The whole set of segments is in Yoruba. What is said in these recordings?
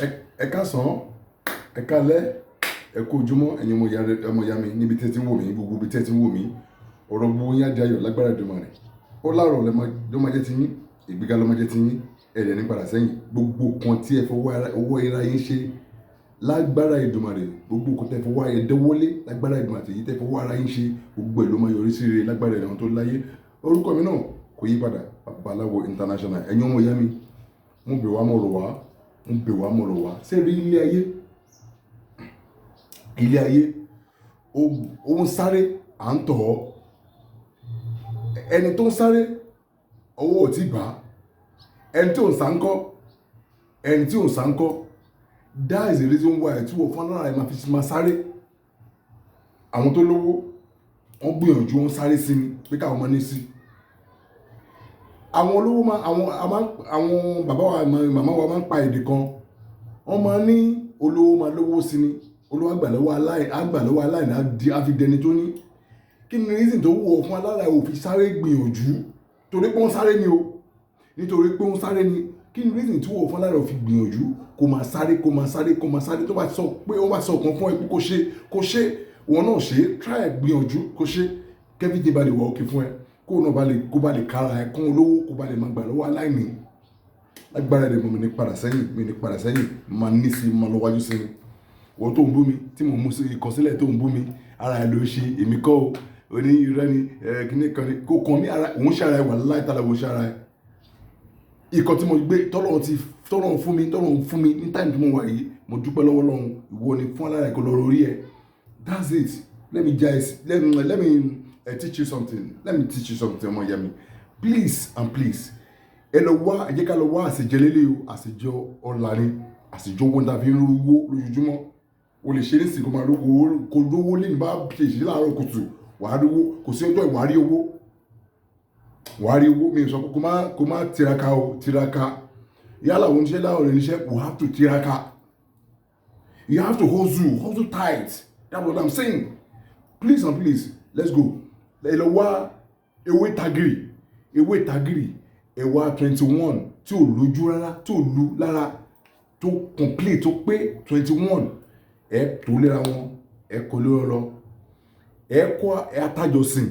Ẹ káàsán, ẹ káalẹ́, ẹ kú ojúmọ́, ẹ̀yin ọmọ ìyá mi níbi tí ẹ ti ń wò mí, gbogbo ibi tí ẹ ti ń wò mí. Ọ̀rọ̀ gbogbo yín á di ayọ̀ lágbára Èdùmàrè. Ó láàrọ̀ ló máa jẹ́ ti yín, ìgbéga ló máa jẹ́ ti yín, ẹ dẹ̀ ní padà sẹ́yìn. Gbogbo kan tí ẹ fọwọ́ ọwọ́ ara yín ṣe lágbára Èdùmàrè, gbogbo nǹkan tí ẹ fọwọ́ ẹ dọ́wọ́lé lágbára Èdùmàrè, àti èyí tí ẹ fọwọ́ ara yín ṣe, gbogbo ẹ̀ ló máa yọrí sí rere lágbára àwọn tó láyé. Orúkọ mi náà kò yí padà, Babaláwo International. Ẹ̀yin ọmọ ìyá mi, mo bẹ̀ wá, mo rọ̀ wá, mo bẹ̀ wá, mo rọ̀ wá. Ṣé rí ilé ayé? Ilé ayé ó ń sáré, à ń tọ̀ ọ́. Ẹni tó ń sáré, ọwọ́ ò tí bá. Ẹni tí ò ń sá ńkọ́? Ẹni tí ò ń sá ńkọ́? That is the reason why tí wọ́n fún alára ẹ̀ máa fi máa sáré. Àwọn tó lówó, wọ́n gbìyànjú, wọ́n sáré sí ni pé káwọn máa ní sí. Àwọn olówó máa àwọn a máa àwọn bàbá wa, màmá wa máa ń pa èdè kan. Wọ́n máa ní olówó máa lówó sí ni, olówó àgbà lọ́wọ́ aláìní, àgbà lọ́wọ́ aláìní, á di á fi dẹni tó ní. Kí ni reason tó wù ọ́ fún alára ò fi sáré gbìyànjú? Torí pé wọ́n sáré ni o. Nítorí pé wọ́n sáré ni. Kí ni reason tí wọ́n fún alára ò fi gbìyànjú kó máa sáré, kó máa sáré, kó máa sáré? Tó bá sọ pé wọ́n bá sọ kan fún ẹ pé kó ṣe, kó ṣe, wọn náà ṣe, try, gbìyànjú kó ṣe, kẹ́fíìtì bá lè wà òkè fún ẹ, kó náà bá lè kó bá lè kára ẹ kún olówó, kó bá lè máa gbà lọ́wọ́ aláìní. Lágbára ẹ̀, mo ní padà sẹ́yìn, mi ní padà sẹ́yìn, máa ní sí, máa lọ wájú sí ni. Wọ́n tó ń bú mi, tí mo mú sí ìkọsílẹ̀ tó ń bú mi, ara ẹ̀ ló ṣe, èmi kọ́ o. Oní irọ́ ni ẹ, kíní kan ni kò kàn mí. Ara òun ṣe ara ẹ wà láì tààlà, òun ṣe ara ẹ. Ìkọ́ tí mo gbé tọ́lọ́run ti tọ́lọ́run fún mi, tọ́lọ́run fún mi ní time tí mo wà yìí, mo dúpẹ́ lọ́wọ́ Ọlọ́run. Ìwọ ni fún alára ẹ̀ kó lọ orí ẹ̀. That's it. Let me just let me let me uh, teach you something. Let me teach you something. Ọmọ ìyá mi, please and please, ẹ lọ wá, ẹ jẹ́ ká lọ wá àṣejẹ lélẹ̀ o. Àṣejọ ọ̀la ni àṣejọ owó níta fi ń rówó lójoojúmọ́. O lè ṣe nísìnyí kó máa rówó, kó lówó lẹ́yìn bá ṣe ìṣe láàárọ̀ kùtù, wàá rówó. Kò sí ọjọ́ ìwà rí owó, wàá rí owó. Mi ò sọ pé kó má tiraka o. Tiraka, yálà òun ṣe láwọn oníṣẹ́, you have to tiraka, you have to hustle, hustle tight. That's what I'm saying. Please and please, let's go. Ẹ lọ wá ewé tagiri, ewé tagiri ẹ̀wà 21 tí ò lójú rárá, tí ò lu lára, tó complete, tó pé 21. Ẹ tó léra wọn, ẹ kọ lórí lọ, ẹ kó atajọsìn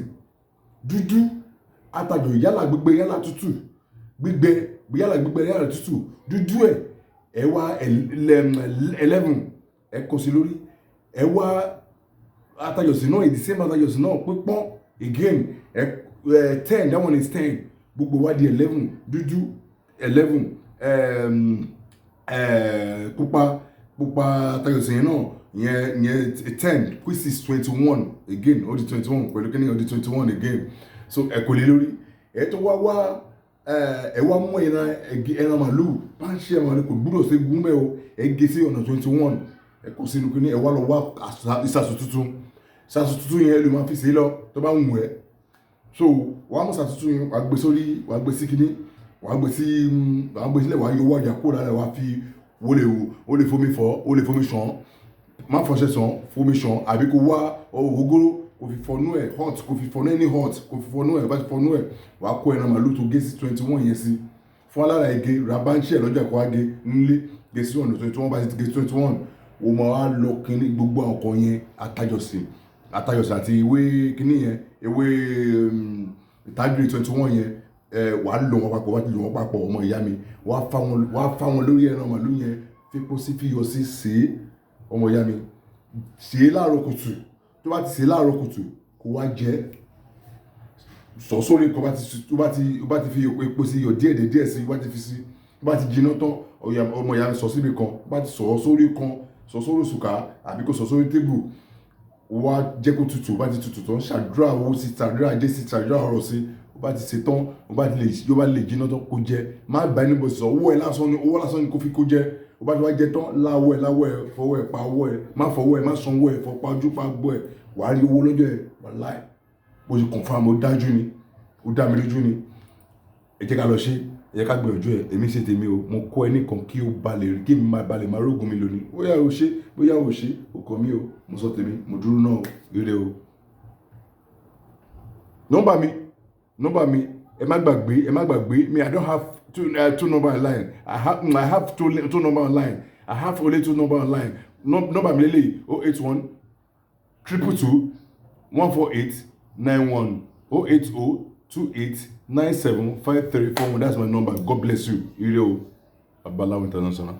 dúdú, atajọ, yálà gbígbẹ, yálà tútù, gbígbẹ, yálà gbígbẹ, yálà tútù, dúdú ẹ, ẹ wá 11, ẹ kó sí lórí. Ẹ wá atajọsìn náà, the same atajọsìn náà pípọ́n again, ẹ 10, that one is 10. Gbogbo wa di 11. Dúdú 11, pupa, pupa atajọsìn yẹn náà, yẹn 10, which is 21 again. Ó di 21 pẹ̀lú kíní, ó di 21 again. So ẹ kò lè lórí ẹ tó wá wá. Ẹ wá mú ẹran, ẹran màlúù pàṣẹ, ẹran màlúù kò gbúdọ̀ ṣe gún bẹ́ẹ̀ o. Ẹ gé sí ọ̀nà 21, ẹ kó sínú kíní. Ẹ wá lọ wá ìsàsù tuntun. Ìsàsù tuntun yẹn, ẹ lè máa fi ṣe lọ tó bá wù ẹ́. So wàá mú ìsàsù tuntun yẹn, wàá gbé sórí, wàá gbé sí kíní, wàá gbé sílẹ̀, wàá yọ owó àjà kúrò lára, wàá fi wọlé o. Lè fomi fọ, o lè fomi ṣàn, má fọṣẹ ṣàn, fomi ṣàn, àbí kó wá ògógóró kò fi fọnú ẹ hot, kò fi fọnú ẹni hot, kò fi fọnú ẹ. Bá ti fọnú ẹ, wàá kó ẹran màlúù tó gé sí 21 yẹn sí fún alára. Ege rabanṣẹ lọ́jà, kó wá gé nílé, gé sí ọ̀nà 21. Bá ti gé sí 21, o máa wá lọ kíní gbogbo àwọn kan yẹn, atajọsìn, atajọsìn àti ewé kíní yẹn, ewé tagiri 21 yẹn, ẹ wàá lò wọn papọ̀. Wàá ti lò wọn papọ̀, ọmọ ìyá mi, wàá fá wọn lórí ẹran màlúù yẹn, fipó sí, fiyọ̀ sí, sè é. Ọmọ ìyá mi, sè é láàárọ̀ kùtù. Tó bá ti sè é láàárọ̀ kùtù, kó wá jẹ. Sọ sórí nǹkan, bá ti tó bá ti fi epo sí, iyọ̀ díẹ̀ díẹ̀ sí, bá ti fi sí, tó bá ti jiná tán, ọmọ ìyá mi, sọ síbi kan. Bá ti sọ sórí kan, sọ sórí òṣùká àbí kó sọ sórí table, wá jẹ́ kó tutù. Bá ti tutù tán, ṣàdúrà owó sí, ṣàdúrà ajé sí, ṣàdúrà ọrọ̀ sí. Ó bá ti ṣe tán, ó bá ti lè, ó bá lè jiná tán, kó jẹ. Má bá ẹni bọ̀ sọ. Owó ẹ lásán ni, owó lásán ni kó fi kó jẹ. Ó bá ti wá jẹ tán, láwọ́ ẹ, láwọ́ ẹ, fọwọ́ ẹ pa ọwọ́ ẹ, má fọwọ́ ẹ, má sanwó ẹ, fọpa ojú pa gbọ́ ẹ. Wàá rí owó lọ́jọ́ ẹ. Wàláì, bó ṣe confirm, ó dájú ni, ó dá mi lójú ni. Ẹ jẹ́ ká lọ ṣe, ẹ jẹ́ ká gbìyànjú ẹ. Èmi ṣe tèmi o. Mo kọ́ ẹ nìkan kí ó ba lè rí, kí mi máa ba lè máa rógun mi lónìí. Bóyá o ṣe, bóyá o ṣe, o kàn mí o. Mo sọ tèmi, mo dúró náà o. Ire o. Nọ́mbà mi, nọ́mbà mi, ẹ má gbàgbé, ẹ má gbàgbé mi. I don't have two number online. I have two number online. I have only two number online. Number mi lélẹ́yìí: 081 222 148 91, 08028975341. That's my number. God bless you. Ire o. Babalawo International.